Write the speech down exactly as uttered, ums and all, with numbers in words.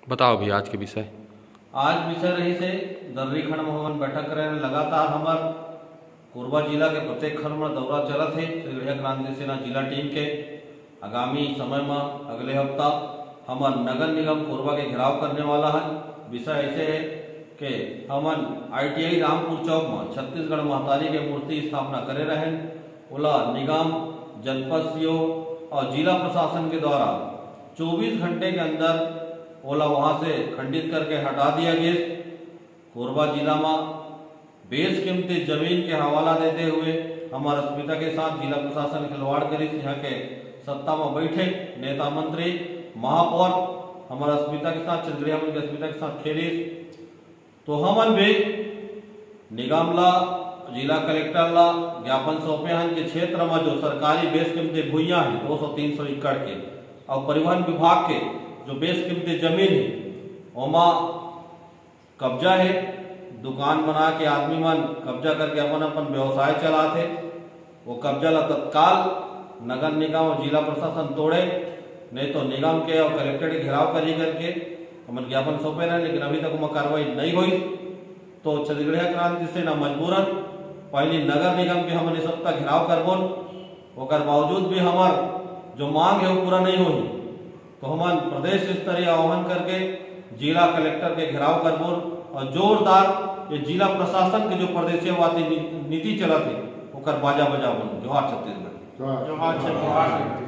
बताओ भैया, आज के विषय। आज विषय रहिस हे दर्री खंड म हमन बैठक करे हन। लगातार हमर कोरबा जिला के प्रत्येक खंड म दौरा चलत हे छत्तीसगढ़िया क्रांति सेना जिला टीम के। आगामी समय म अगले हफ्ता हमन नगर निगम कोरबा के घेराव करने वाला हन। विषय ऐसे हे कि हमन आईटीआई रामपुर चौक म छत्तीसगढ़ महतारी के मूर्ति स्थापना करे रहेन, ओला निगम, जनपद सीओ और जिला प्रशासन के द्वारा चौबीस घंटे के अंदर ओला वहां से खंडित करके हटा दिया गिस। कोरबा जिला म बेशकीमती जमीन के हवाला देते हुए हमर अस्मिता के साथ जिला प्रशासन खिलवाड़ करिस। यहाँ के सत्ता म बैठे नेता मंत्री, महापौर हमर अस्मिता के साथ, छत्तीसगढ़िया मन के अस्मिता के साथ खेलिस। तो हमन भी निगम ला, जिला कलेक्टर ला ज्ञापन सौंपे हन कि क्षेत्र म जो सरकारी बेशकीमती भुइयां हे दो सौ तीन सौ एकड़ के, और परिवहन विभाग के जो बेशकीमती जमीन हे, ओमा कब्जा हे, दुकान बना के आदमी मन कब्जा करके अपन अपन व्यवसाय चलाथे। वो कब्जा ला तत्काल नगर निगम और जिला प्रशासन तोड़े, नहीं तो निगम के और कलेक्टर के घेराव करी करके हमन ज्ञापन सौंपे रहे, लेकिन अभी तक ओमा कार्रवाई नहीं होइस। तो छत्तीसगढ़िया क्रांति सेना मजबूरन पहली नगर निगम के हमन इस हफ्ता घेराव करबोन, ओकर बावजूद भी हमर जो मांग है वो पूरा नहीं होही। तो हमन प्रदेश स्तरीय आह्वान करके जिला कलेक्टर के घेराव करबोन और जोरदार ये जिला प्रशासन के जो प्रदेशवादी नी-, नीति चलत है ओकर बाजा बजाबोन। जोहार छत्तीसगढ़। जोहार छत्तीसगढ़।